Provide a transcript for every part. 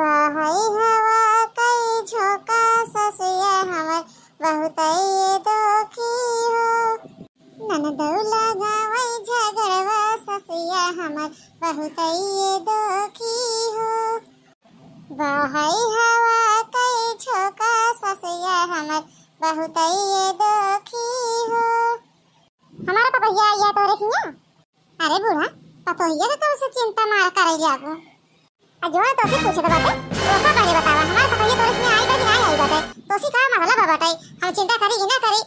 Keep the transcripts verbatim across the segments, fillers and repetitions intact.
बहई हवा कई झोंका ससुया हमर बहुतै दुखी हो। ननदौ लगावै झगड़वा ससुया हमर बहुतै दुखी हो। बहई हवा कई झोंका ससुया हमर बहुतै दुखी हो। हमार पतोहिया आइया तोरे हियाँ? अरे बूढ़ा, पतोहिया के कौन से चिंता मार करे जाबू? आ जो तोसे पूछत बाटे, ओका पहले बतावा, हमार पतोहिया तोरे हियाँ आई बा कि नाहीं आई बाटे? तोसे का मतलब बाटे, हम चिंता करी कि ना करी?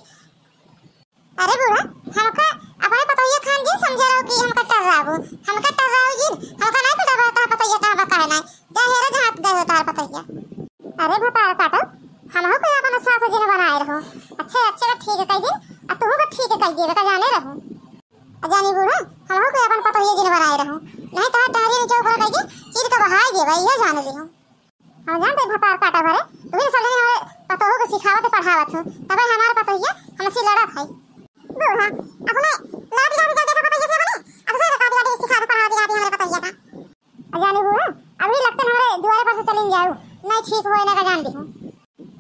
अरे बूढ़ा, हमका अपने पतोहिया खान जिन समझे रहो कि हमका टर्राबू, हमका टर्राऊ जिन, हमका नाहीं पता बा तोहार पतोहिया कहाँ बा, काहे नाहीं? जा हेरा जहाँ गए हो तोहार पतोहिया। अरे भतार काटो, हमहू के अपन सास जिन बनाए रहो, अच्छे अच्छे का ठीक कई दिन, आ तुहू का ठीक कई देबे का जाने रहो। आ जानी बूढ़ा, हमहू के अपन पतोहिया जिन बनाए रहो, नाहीं तोहार टहरी नीचे ऊपर कई के चीर के बहाई देबे, इहे जान लिहो। हम जानते भतार काटा भरे, तुही सब जने हमरे पतोहू के सिखावत पढ़ावत हो, तबे हमार पतोहिया हमसे लड़त है। बूढ़ा, अपने लाठी लाठी जब देखा पतोहिया से बने, अब से लाठी लाठी सिखावत पढ़ावत जाती हमरे पतोहिया का। आ जानी बूढ़ा, अभी लगते हमरे दुआरे पर से चलिन जाऊ, नहीं ठीक होए ना का जान दी हूँ।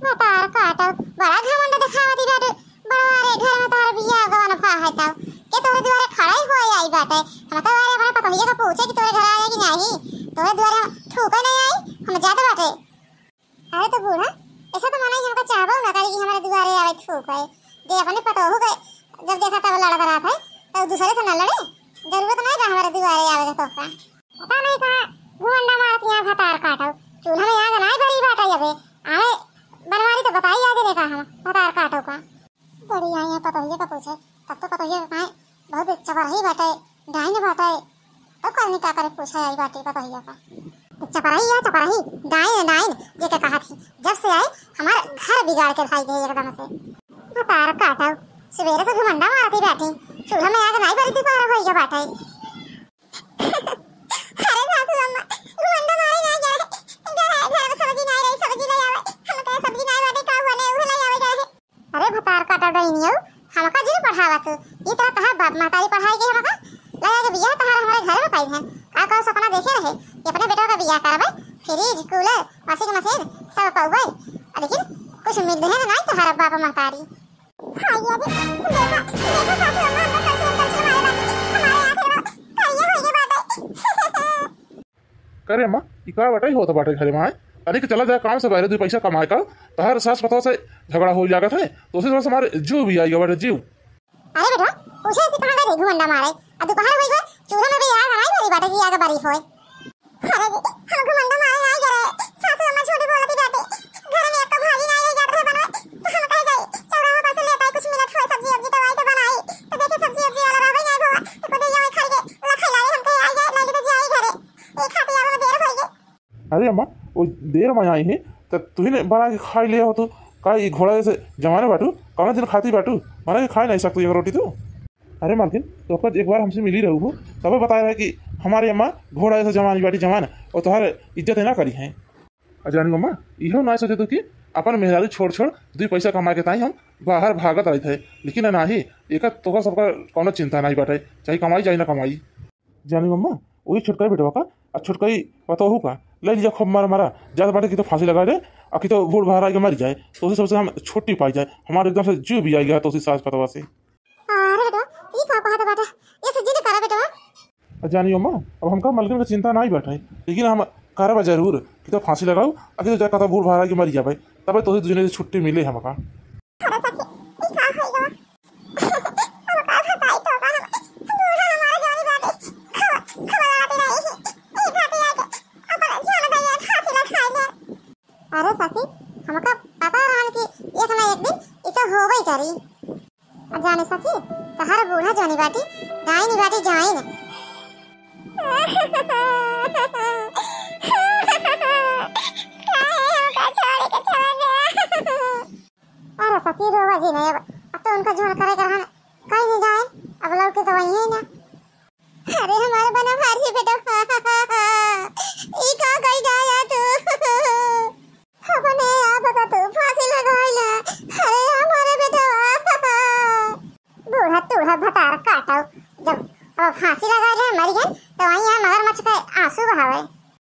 भतार काटा, बड़ा घमंड दिखावती बाटे, बड़वा रे, घर में तोहर बियाह गवन भा है तब के तोहरे दुआरे खड़ा ही होए आई बाटे। हम तो अरे अपने पतोहिया का पूछे कि तोहरे घर आए कि नहीं, तोहरे दुआरे हम थूके नहीं आई, हम जात बाटे। अरे तो बूढ़ा, ऐसा तो मना ही हमका चाहबो ना करी कि हमारे दुआरे आवे थूके। जे अपने पतोहू के जब देखा तब लड़त रहत है, तो दूसरे से न लड़े, जरूरत नहीं बा हमारे दुआरे आवे के तोहका। पता नहीं कहाँ घुमंडा मारत यहाँ भतार काटो। चूल्हा में आग नाई बरी बाटे अबे। आवे बनवारी तो बताई आगे देखा हम भतार काटो का। बड़ी आई है पतोहिया का पूछे, तब तो पतोहिया का काहे बहुत चपरही बाटे, डाइन बाटे। तब करनी का करे पूछे आई बाटे पतोहिया का। तो चपरही है, चपरही, डाइन, डाइन, जे के कहा थी। जब से आई हमार घर बिगाड़ के भाई गए एकदम से। भतार काटो, सवेरे से घुमंडा मारती बैठी, चूल्हा में आग नाई बरी, दोपहर होई गया बाटे। अरे सासू अम्मा, घुमंडा मारे ना गए रहे। घर है, घर में सब्जी नहीं रही, सब्जी ले आवे। हम कहे सब्जी नहीं बाटे, का हुआ ले, उहे ले आवे गए रहे। अरे भतार काटा डैनियो, हमका जिन पढ़ावा तू। ई तरह तहार बाप महतारी पढ़ाई के हमका लगा के बियाह तहार हमारे घर में पाई है। का कौन सपना देखे रहे कि अपने बेटवा का बियाह करबे, फ्रिज, कूलर, वॉशिंग मशीन सब पौबे, लेकिन कुछ मिल रहे ना तहार बाप महतारी। हाँ, ये भी। देखो, देखो सासू अम्मा, हमको कलछुल, कलछुल मारे बाटे। हमारे आँखें में करिया होइगे बाटे। करे अम्मा, ई का बाटे होत बाटे घरे में? अरे कि चला जाए काम से बाहरे, दुई पैसा कमाए का। तहार सास पतोह से झगड़ा हो लागत है, तो उसी वजह से हमारे जीव भी आई गवा बाटे, जीव। अरे बेटवा, पूछे से कहाँ गए घुमंडा मारे? आ दोपहर होई गए, चूल्हा में भी आग नाई बरी बाटे कि आग बरी होए। अरे दीदी, हम घुमंडा मारे नाई गए रहे। सासू अम्मा झूठी बोलती बाटे। घर में एको भाजी नाई ले जात रहे बनवे। तो हम कहे जाई, चौराहा पर से लेत आई, कुछ मिलत होए सब्जी उब्जी तो आई तो बनाई। तो देखे सब्जी उब्जी वाला रहबे नाई भवा। तो खुदे यहाँ खरीदे, ला खाई लाए हम कहे आई जाए, नाई तो जाई घरे। एक हाथ आवे में देर होई गए। अरे अम्मा, वो देर में आई है, तो तुही ने बना के खाई लिया हो तो। का ई घोड़ा जैसे जमाने बाटू, कौनो दिन खाती बाटू, बना के खाए नहीं सकतू एक रोटी तू। अरे मालकिन, तो ओकर एक बार हमसे मिली रहू हो, तबे बताए रहे कि हमारे अम्मा घोड़ा जैसे जवानी बाटी जवान, और तोहार इज्जत है ना करी है। आ जानी अम्मा, इहो ना सोचे तू कि अपन मेहरारू छोड़ छोड़ दुई पैसा कमाए के ताई हम बाहर भागत रहत है, लेकिन नाही, एकर तोकर सबका कौनो चिंता नहीं बाटे, चाहे कमाई चाहे ना कमाई। जानी अम्मा, वही छोटका बेटवा का, आ छोटका ही पतोहू का, ले लिया खूब मारा मारा, जात बाटे कि तो फांसी लगा दे, आ कि तो बूढ़ बहरा के मर जाए, तो उसी सबसे हम छुट्टी पाई जाए, हमारे एकदम से जीव भी आई गया तो उसी सास पतवा से। अरे बेटवा, ई का कहत बाटे? ये से जिन करा बेटवा। आ जानी अम्मा, अब हमका मलकिन के चिंता नाई बाटे, लेकिन हम करब जरूर कि तो फांसी लगाऊ, आ कि तो जाके तो बूढ़ बहरा के मर जाबे, तबे तो उसी दुनिया से छुट्टी मिले हमका। अरे सखी, ई का होई गवा? अब का बताई तो का हम, बूढ़ा हमारा जानी बाटे, खबर, खबर आती रही, ई खाती आके अपन जान दे फांसी लगा ले। अरे सखी, हमका पता रहल कि एक ना एक दिन ई तो होबे करी। आ जाने सखी, तहार बूढ़ा जानी बाटी, डाइन बाटी डाइन। काहे हमका छोड़ के चला गया? अरे सखी, रोवा जिन अब, अब तो उनका जोन करे के रहन, कहीं नहीं जाए, अब लौट के तो वही है ना।